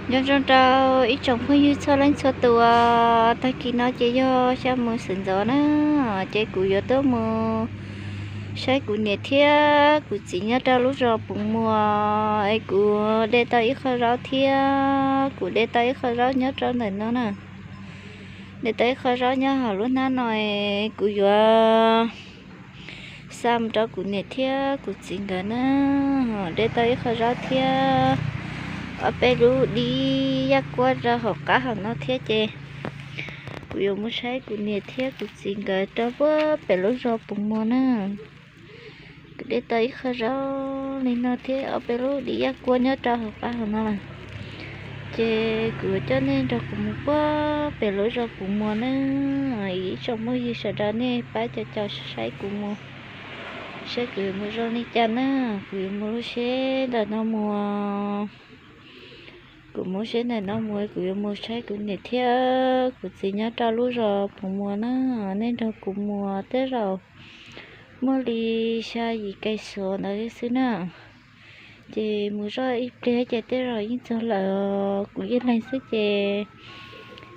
Nyob zoo rau ib tsoom phooj ywg txhua leej txhua tus, tag kis no ces yog xya mus xwm ntxov na, ces kuv yuav tuaj mus saib kuv niam thiab kuv txiv nyob rau lub zos Pus Muas es kuv de tau ib qho zaub thiab kuv de tau ib qho zaub nyob rau ntawm no na. De tau ib qho zaub nyob hauv lub hnab no es kuv yuav xa mus rau kuv niam thiab kuv txiv nkawd na. De tau ib qho zaub thiab ob peb lub dib yaj kuab rau hauv qab hauv no thiab ces kuv yuav mus saib kuv niam thiab kuv txiv nkawd rau puag pem lub zos Pus Muas na. Kuv de tau ib qho zaub li no thiab ob peb lub dib yaj kuab nyob rau hauv qab hauv no lawm. Ces kuv yuav coj nej nrog kuv mus puag pem lub zos Pus Muas na. Ib tsoom phooj ywg sawv daws nej pab caum caum saib kuv mus, saib kuv yuav mus zoo li cas na. Kuv yuav mus lub tsheb ntawm no mus, kuv mus tsheb ntawm no mus, kuv yuav mus saib kuv niam thiab kuv txiv nyob rau lub zos Pus Muas na. Nej nrog kuv mus, tej zaum muaj li xya yim kais xuav ntawd xwb na. Ces mus zoj ib pliag ces tej zaus yeej txog lawm, kuv ib leeg xwb ces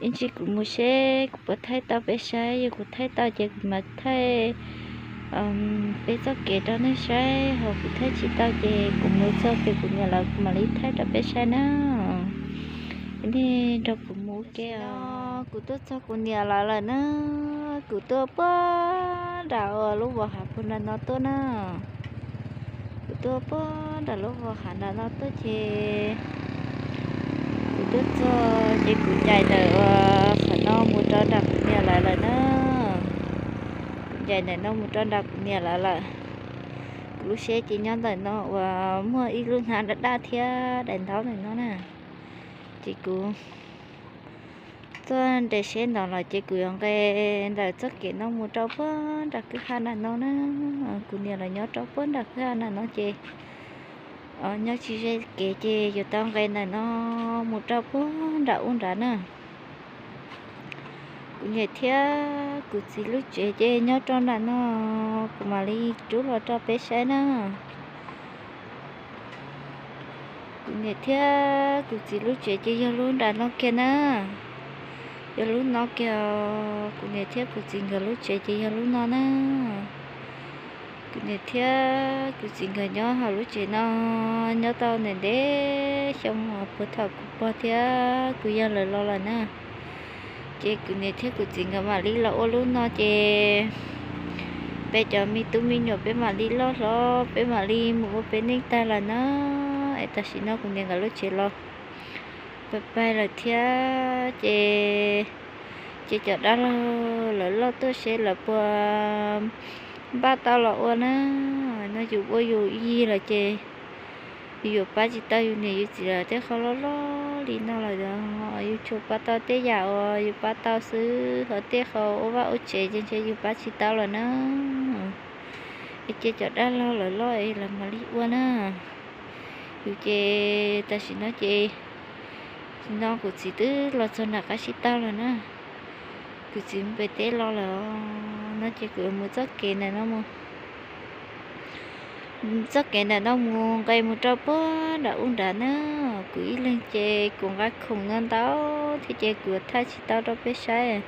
ib ntsis kuv mus seb kuv puas thaij tau peb saib, yog kuv thaij tau ces kuv mam thaij peb txoj kev rau nej saib, ho kuv thaij tsis tau ces kuv mus txog pem kuv niam lawv kuv mam li thaij rau peb saib na. Nej nrog kuv mus ua ke os. Kuv tuaj txog kuv niam lawv lawm na. Kuv tuaj puag nram lub vos hav puag nram no tuaj na. Kuv tuaj puag nram lub vos hav nram no tuaj ces kuv tuaj txog ces kuv ncaim ntawm qhov no mus rau nram kuv niam lawv lawm na. Kuv ncaim ntawm no mus rau nram kuv niam lawv lawm. Kuv lub tsheb ces nyob ntawm no uas muaj ib lub hnab daj daj thiab daim ntaub ntawm no na. Ces kuv tuaj nres tsheb ntawd los ces kuv yuav nqes ntawm txoj kev no mus rau puag nram kwj ha nram no na. Kuv niam lawv nyob rau puag nram kwj ha nram no ces nyob tsis ze kev ces yuav tau nqes ntawm no mus rau puag nram ub nrad na. Kuv niam thiab kuv txiv lub tsev ces nyob rau nram no, kuv mam li rub los rau peb saib na. Kuv niam thiab kuv txiv lub tsev ces yog lub nram no kiag na. Yog lub no kiag, kuv niam thiab kuv txiv nkawd lub tsev ces yog lub no na. Kuv niam thiab kuv txiv nkawd nyob hauv lub tsev no nyob tau ntev ntev xyoo puag thaum kuv pog thiab kuv yawg lawv los lawm na. Ces kuv niam thiab kuv txiv nkawd mam li los ua lub no ces peb cov me tub me nyuam peb mam li loj hlob peb mam li mus ua peb neej tag lawm na. Es tam sim no kuv niam nkawd lub tsev los pais pais lawm thiab ces, ces cov dab laug lawv loj tuaj seb lawv puas npaj tau los ua na. No yus ua yus yig lawm ces yus yuav pab tsis tau yus niam yus txiv lawv tej qhov loj loj li no lawm. Yus tsuas pab tau tej yam uas yus pab tau xwb, ho tej qhov ua vaj ua tsev ces ntshe yus pab tsis tau lawm na. Es ces cov dab laug lawv loj es lawv mam li ua na. Yus ces tam sim no ces, no kuv txiv twb los txog nram qab sib tau lawm na. Kuv txiv mus pem teb los lawm no ces kuv yuav mus txoj kev ntawm no mus. Txoj kev ntawm no mus nqes mus rau puag nram ub nrad na. Kuv ib leeg ces kuv nqa khoom no ntau thiab ces kuv thaij tsis tau rau peb saib.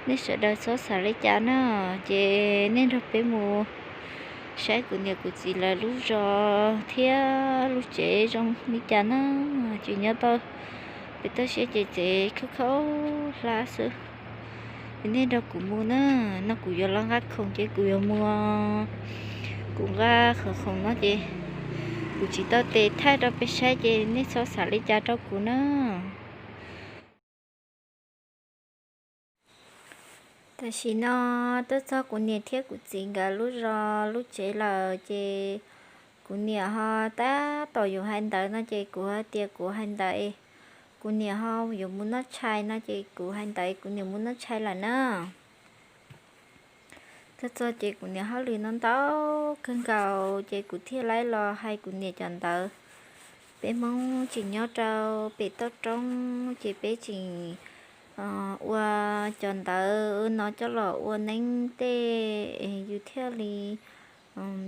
Nej sawv daws txhob xav li cas na, ces nej nrog peb mus saib kuv niam kuv txiv lawv lub zos thiab lub tsev zoo li cas na. Ces nyob tau pem toj siab ces tsev khaub khaub hlab xwb. Es nej nrog kuv mus na, no kuv yuav los nqa khoom ces kuv yuav mus, kuv nqa qhov khoom no ces kuv tsis tau tes thaij rau peb saib ces nej txhob xav li cas rau kuv na. Tam sim no tuaj txog kuv niam thiab kuv txiv nkawd lub zos lub tsev lawm ces kuv niam ho tab tom yuav hais ntawv no ces kuv hais tias kuv hais ntawv, kuv niam ho yuav mus noj tshais no ces kuv hais ntawv kuv niam mus noj tshais lawm na. Tuaj txog ces kuv niam hauj lwm no ntau kawg nkaus ces kuv thiaj li los hais kuv niam cov ntawv. Peb Hmoob tseem nyob rau pem toj roob ces peb tseem ua cov ntawv no coj los ua neeb tej, yus thiaj li,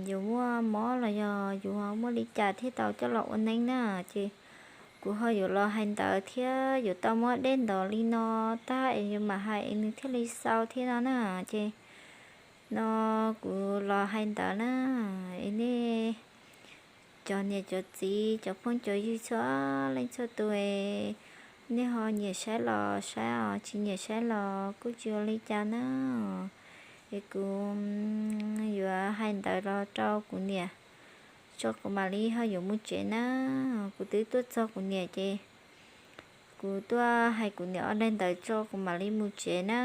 yus muaj mob los yog yus muaj li cas thiaj tau coj los ua neeb na. Ces kuv ho yuav los hais ntawv thiab yuav tau muab dej ntov li no tag es yuav mam hais es nws thiaj li xau thiab no na. Ces no kuv los hais ntawv na, es nej cov niam cov txiv cov phooj cov ywg txhua leej txhua tus, nej ho nyiam saib los saib os, tsis nyiam saib los kuj tsis ua li cas na. Es kuv yuav hais ntawv los rau kuv niam tso kuv mam li ho yuav mus tsev na. Kuv twb tuaj txog kuv niam ces kuv tuaj hais kuv niam ua daim ntawv tso kuv mam li mus tsev na.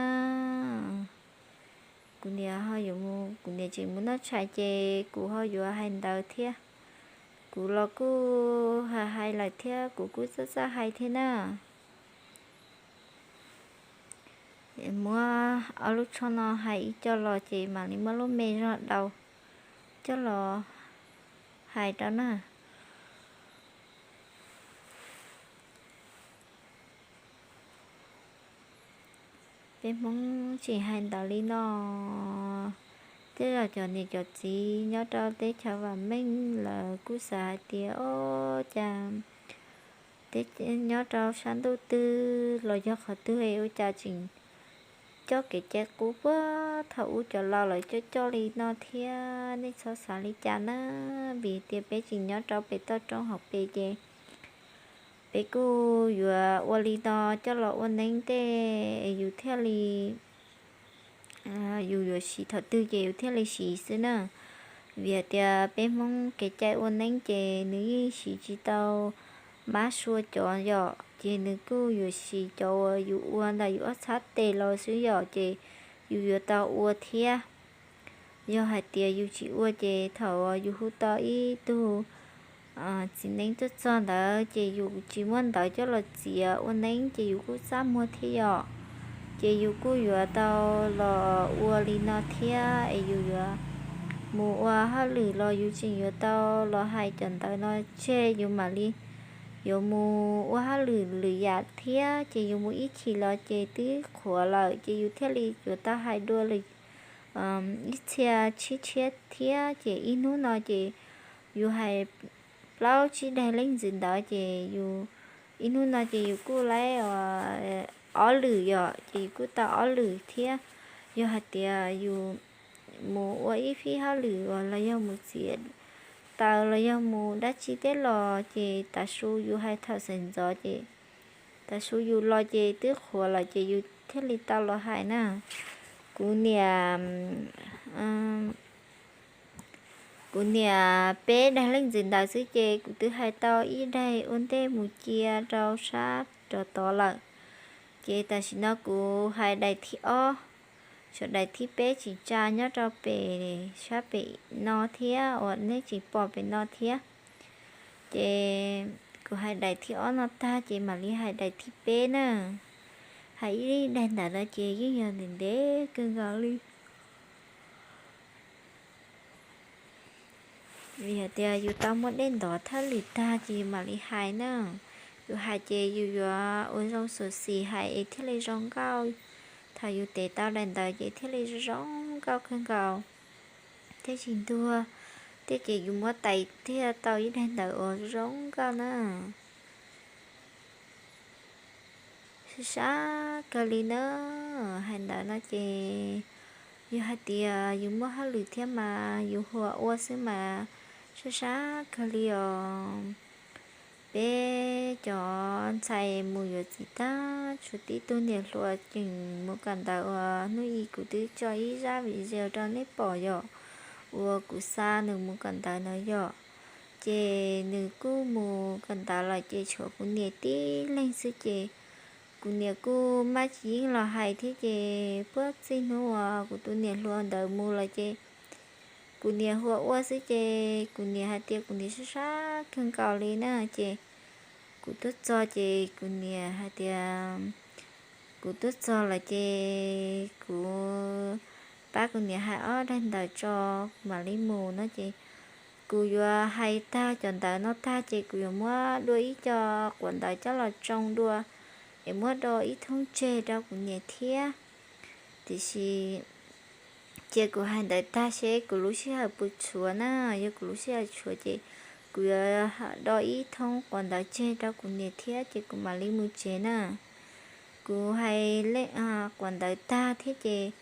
Kuv niam ho yuav mus, kuv niam tseem mus noj tshais ces kuv ho yuav hais ntawv thiab. Kuv los kuj hais hais lawm thiab, kuv kuj txawj txawj hais thiab na. Muab ob lub tsho no hais ib co los ces mam li muab lub me zog daus coj los hais rau na. Peb Hmoob tseem hais ntawv li no. Tej zaum cov niam cov txiv nyob rau teb chaws vam meej lawv kuj xav hais tias, o, cas nyob rau sab ntuj twg los yog qhov twg ua cas tseem coj kev cai qub puag thaum ub cov laus lawv coj coj li no thiab. Nej txhob xav li cas na, vim tias peb tseem nyob rau pem toj roob hauv pes ces peb kuj yuav ua li no coj los ua neeb tej, yus thiaj li, yus yuav siv thaum twg ces yus thiaj li siv xwb na. Vim hais tias peb Hmoob kev cai ua neeb ces nws yeej siv tsis tau mab sua cov yom, ces nws kuj yuav siv cov uas yus ua ntawm yus ob txhab tes los xwb yom, ces yus yuav tau ua thiab. Yog hais tias yus tsis ua ces thaum yus hu tau ib tug txiv neeb tuaj txog ntawd ces yus tsis muaj ntawv coj los txiav ua neeb ces yus kuj txaj muag thiab yom. Ces yus kuj yuav tau los ua li no thiab es yus yuav mus ua hauj lwm los yus tseem yuav tau los hais cov ntawv no tseg yus mam li yuav mus ua hauj lwm lwm yam thiab. Ces yus mus ib chim los ces twb qhuav lawm ces yus thiaj li yuav tau hais dua lwm ib txhia tshiab tshiab thiab. Ces ib hnub no ces yus hais plaub tsib daim leej ntxwv ntawd ces yus, ib hnub no ces yus kuj laib ob lwm yom, ces yus kuj tau ob lwm thiab. Yog hais tias yus mus ua ib fib hauj lwm los yog mus txiav taws los yog mus dab tsi tej los ces tav su yus hais thaum xeem ntxov ces tav su yus los ces twb qhuav lawm ces yus thiaj li tau los hais na. Kuv niam, kuv niam peb daim leej ntxwv ntawd xwb ces kuv twb hais tau ib daim ua ntej mus cia rau sab rov tod lawm. Ces tam sim no kuv hais daim thib ob, tshuav daim thib peb tsis tsa nyob rau pem sab pem no thiab uas nej tseem pom pem no thiab. Ces kuv hais daim thib ob no tag ces mam li hais daim thib peb na. Hais ib daim ntawd no ces yeej yog ntev ntev kawg nkaus li. Vim hais tias yus tau muab dej ntov thauj lwm tag ces yus mam li hais na. Yus hais ces yus yuav ua zoo xyuam xim hais es thiaj li zoo nkauj. Thaum yus tev tau daim ntawv ces thiaj li zoo nkauj kawg nkaus thiab tsis ntuag. Thiab ces yus muab tais thiaj tau ib daim ntawv uas zoo nkauj na. Sab sab kawg li na. Hais ntawd no ces yog hais tias yus muaj hauj lwm thiab mas yus huam ua xwb mas sab sab kawg li os. Peb cov ntxhais mus yuav txiv tag tshuav tib tug niam hluas tseem mus kawm ntawv uas hnub i kuv twb tso ib zaj video rau nej pom yom, uas kuv xa nws mus kawm ntawv ntawd yom. Ces nws kuj mus kawm ntawv lawm ces tshuav kuv niam tib leeg xwb ces kuv niam kuj maj tsis yeej los hais thiab ces puag txij hnub uas kuv tus niam hluas ntawd mus lawm ces kuv niam huam ua xwb ces kuv niam hais tias kuv niam sab sab kawg nkaus li na ces kuv tuaj txog ces kuv niam hais tias kuv tuaj txog lawm ces kuv pab kuv niam hais ob daim ntawv tso kuv mam li mus no ces kuv yuav hais tag cov ntawv no tag ces kuv yuav muab dua ib co quav ntawv coj los tsoo dua es muab do ib thoob tseg rau kuv niam thiab. Tiam sis cia kuv hais ntawv tag seb kuv lub sij hawm puas tshuav na, yog kuv lub sij hawm tshuav ces kuv yuav do ib thoob quav ntawv tseg rau kuv niam thiab ces kuv mam li mus tsev na. Kuv hais quav ntawv tag thiab ces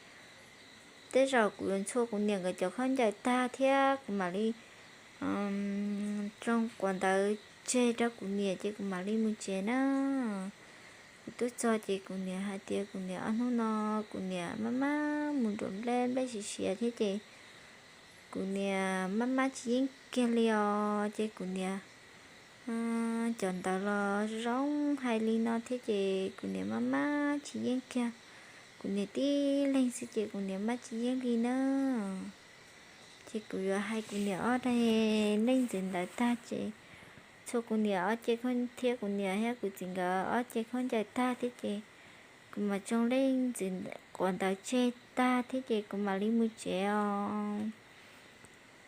tej zaum kuv yuav ntxhua kuv niam nkawd cov khaub ncaws tag thiab kuv mam li tsoo quav ntawv tseg rau kuv niam ces kuv mam li mus tsev na. Kuv tuaj txog ces kuv niam hais tias kuv niam ob hnub no kuv niam maj maj mus nram nplej, nplej siav siav thiab ces kuv niam maj maj tsis yeej kiag li os. Ces kuv niam cov ntawv los zoo hais li no thiab ces kuv niam maj maj tsis yeej kiag. Kuv niam tib leeg xwb ces kuv niam maj tsis yeej li na. Ces kuv yuav hais kuv niam ob daim leej ntxwv ntawv tag ces ntxhua kuv niam ob ce khaub, thiab kuv niam thiab kuv txiv nkawd ob ce khaub ncaws tag thiab ces kuv mam tsoo leej ntxwv quav ntawv tseg tag thiab ces kuv mam li mus tsev os.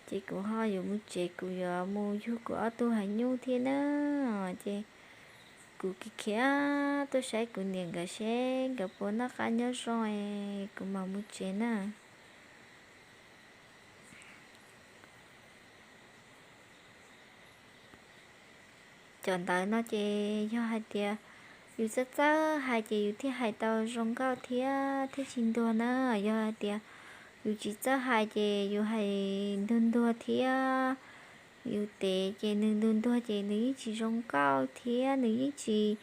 Ces kuv ho yuav mus tsev, kuv yuav mus yug kuv ob tug hav nyuj thiab na. Ces kuv khiav khiav tuaj saib kuv niam nkawd seb nkawd puas noj qab nyob zoo es kuv mam mus tsev na. Cov ntawv no ces yog hais tias yus txawj txawj hais ces yus thiaj hais tau zoo nkauj thiab thiaj tsis ntuag na. Yog hais tias yus tsis txawj hais ces yus hais ntuag ntuag thiab yus tev ces nws ntuag ntuag ces nws yeej tsis zoo nkauj thiab nws yeej tsis,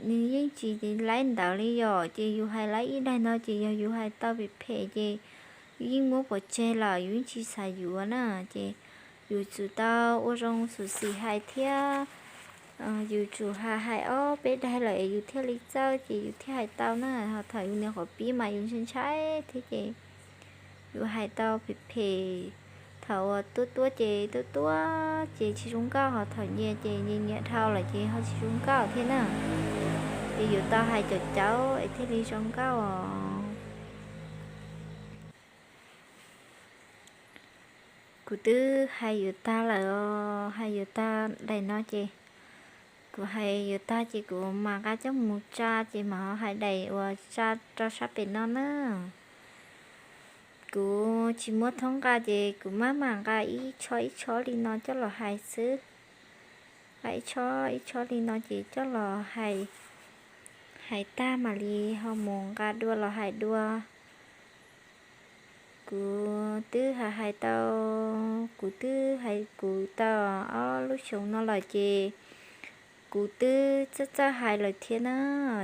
nws yeej tsis laib ntawv li yom. Ces yus hais laib ib daim no ces yog yus hais tau phem phem ces yus yeej muab pov tseg lawm, yus yeej tsis xav yuav na. Ces yus tsum tau ua zoo xyuam xim hais thiab yus tsum hais hais ob peb daim lawm es yus thiaj li txawj ces yus thiaj hais tau na. Ho thaum yus niag qhov pib mas yus ntshai ntshai thiab ces yus hais tau phem phem. Thaum uas tuab tuab ces tuab tuab ces tsis zoo nkauj, ho thaum nyias ces nyias nyias dhau lawm ces ho tsis zoo nkauj thiab na. Ces yuav tau hais cov cauv es thiaj li zoo nkauj os. Kuv twb hais yuav tag lawm os, hais yuav tag daim no ces kuv hais yuav tag ces kuv mam nqa coj mus tsa ces mam ho hais daim uas tsa rau sab pem no na. Kuv tsis muab thoob nqa ces kuv maj mam nqa ib tshob ib tshob li no coj los hais xwb. Nqa ib tshob ib tshob li no ces coj los hais, hais tag mam li ho mus nqa dua los hais dua. Kuv twb hais hais tau, kuv twb hais kuv tau ob lub xyoo no lawm ces kuv twb txawj txawj hais lawm thiab na.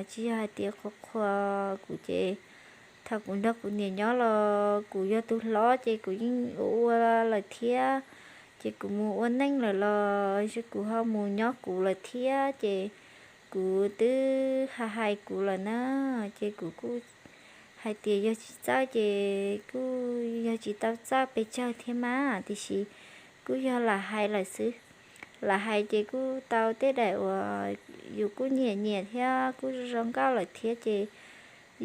Tsis yog hais tias qhuas qhuas kuv ces thaum kuv nrog kuv niam nyob los kuv yog tus hlob ces kuv yeej ua ua lawm thiab. Ces kuv mus ua neej lawm los kuv ho mus nyob kuv lawm thiab ces kuv twb hais hais kuv lawm na. Ces kuv kuj hais tias yog tsis txawj ces kuj yog tsis tau txawj pes tsawg thiab mas, tiam sis kuj yog lam hais lawm xwb. Lam hais ces kuj tau tej daim uas yus kuj nyiam nyiam thiab kuj zoo nkauj lawm thiab ces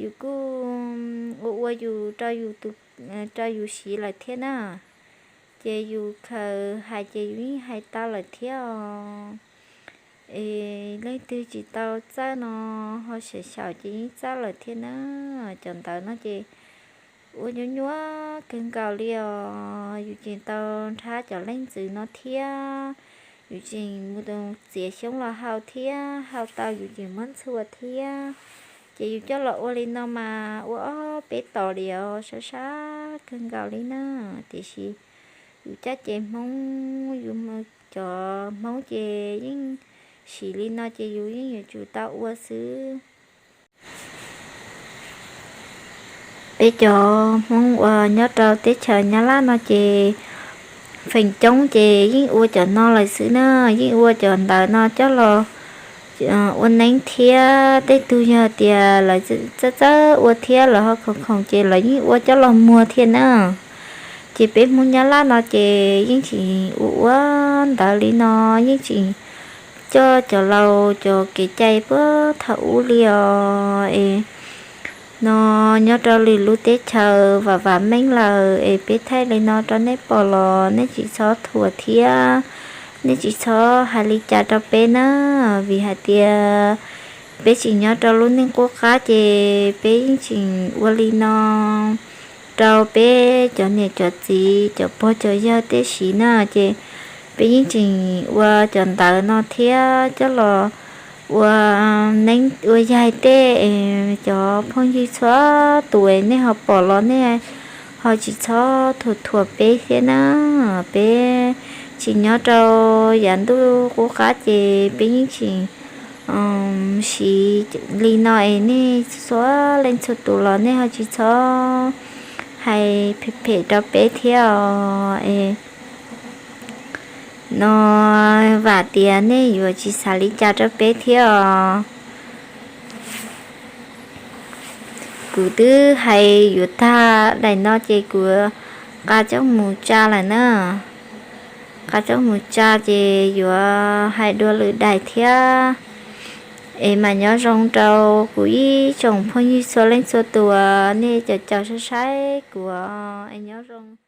yus kuj ua ua yus rau yus tus, rau yus siv lawm thiab na. Ces yus khaws hais ces yus yeej hais tau lawm thiab os. Es leej twg tsis tau txawj no ho xyaum xyaum ces yeej txawj lawm thiab na. Cov ntawv no ces ua nyuaj nyuaj kawg nkaus li os. Yus tseem tau nrhab cov leej ntxwv no thiab, yus tseem mus txiav xyoob los hau thiab, hau tau yus tseem muab ntxhua thiab. Ces yus coj los ua li no mas ua ob peb tos li os, sab sab kawg nkaus li na. Tiam sis yus caj ces Hmoob, yus cov Hmoob ces yeej siv li no ces yus yeej yuav tsum tau ua xwb. Peb cov Hmoob uas nyob rau teb chaws Nyab Laj no ces feem coob ces yeej ua cov no lawm xwb na, yeej ua cov ntawv no coj los ua neeb thiab tej tug yog tias lawv txawj txawj ua thiab lawv ho khoom khoom ces lawv yeej ua coj los muag thiab na. Ces peb Hmoob Nyab Laj no ces yeej tsis ua ua ntawv li no, yeej tsis coj cov laus cov kev cai puag thaum ub li os. Es no nyob rau lwm lub teb chaws vam vam meej lawm es peb thaij li no rau nej pom los nej tsis txhob thuam thiab nej tsis txhob hais li cas rau peb na, vim hais tias peb tseem nyob rau lub neej qub qab ces peb yeej tseem ua li no rau peb cov niam cov txiv cov pog cov yawg tej siv na, ces peb yeej tseem ua cov ntawv no thiab coj los ua neeb ua yaig tej es cov phooj ywg txhua tus es nej ho pom los nej ho tsis txhob thuam thuam peb thiab na. Peb tseem nyob rau yav ntuj qub qab ces peb yeej tseem siv li no es nej txhua leej txhua tus los nej ho tsis txhob hais phem phem rau peb thiab os. Es no vam tias nej yuav tsis xav li cas rau peb thiab os. Kuv twb hais yuav tag daim no ces kuv nqa coj mus tsa lawm na. Nqa coj mus tsa ces yuav hais dua lwm daim thiab. Es mas nyob zoo rau kuv ib tsoom phooj ywg txhua leej txhua tus, nej cov caum saib saib kuv es nyob zoo.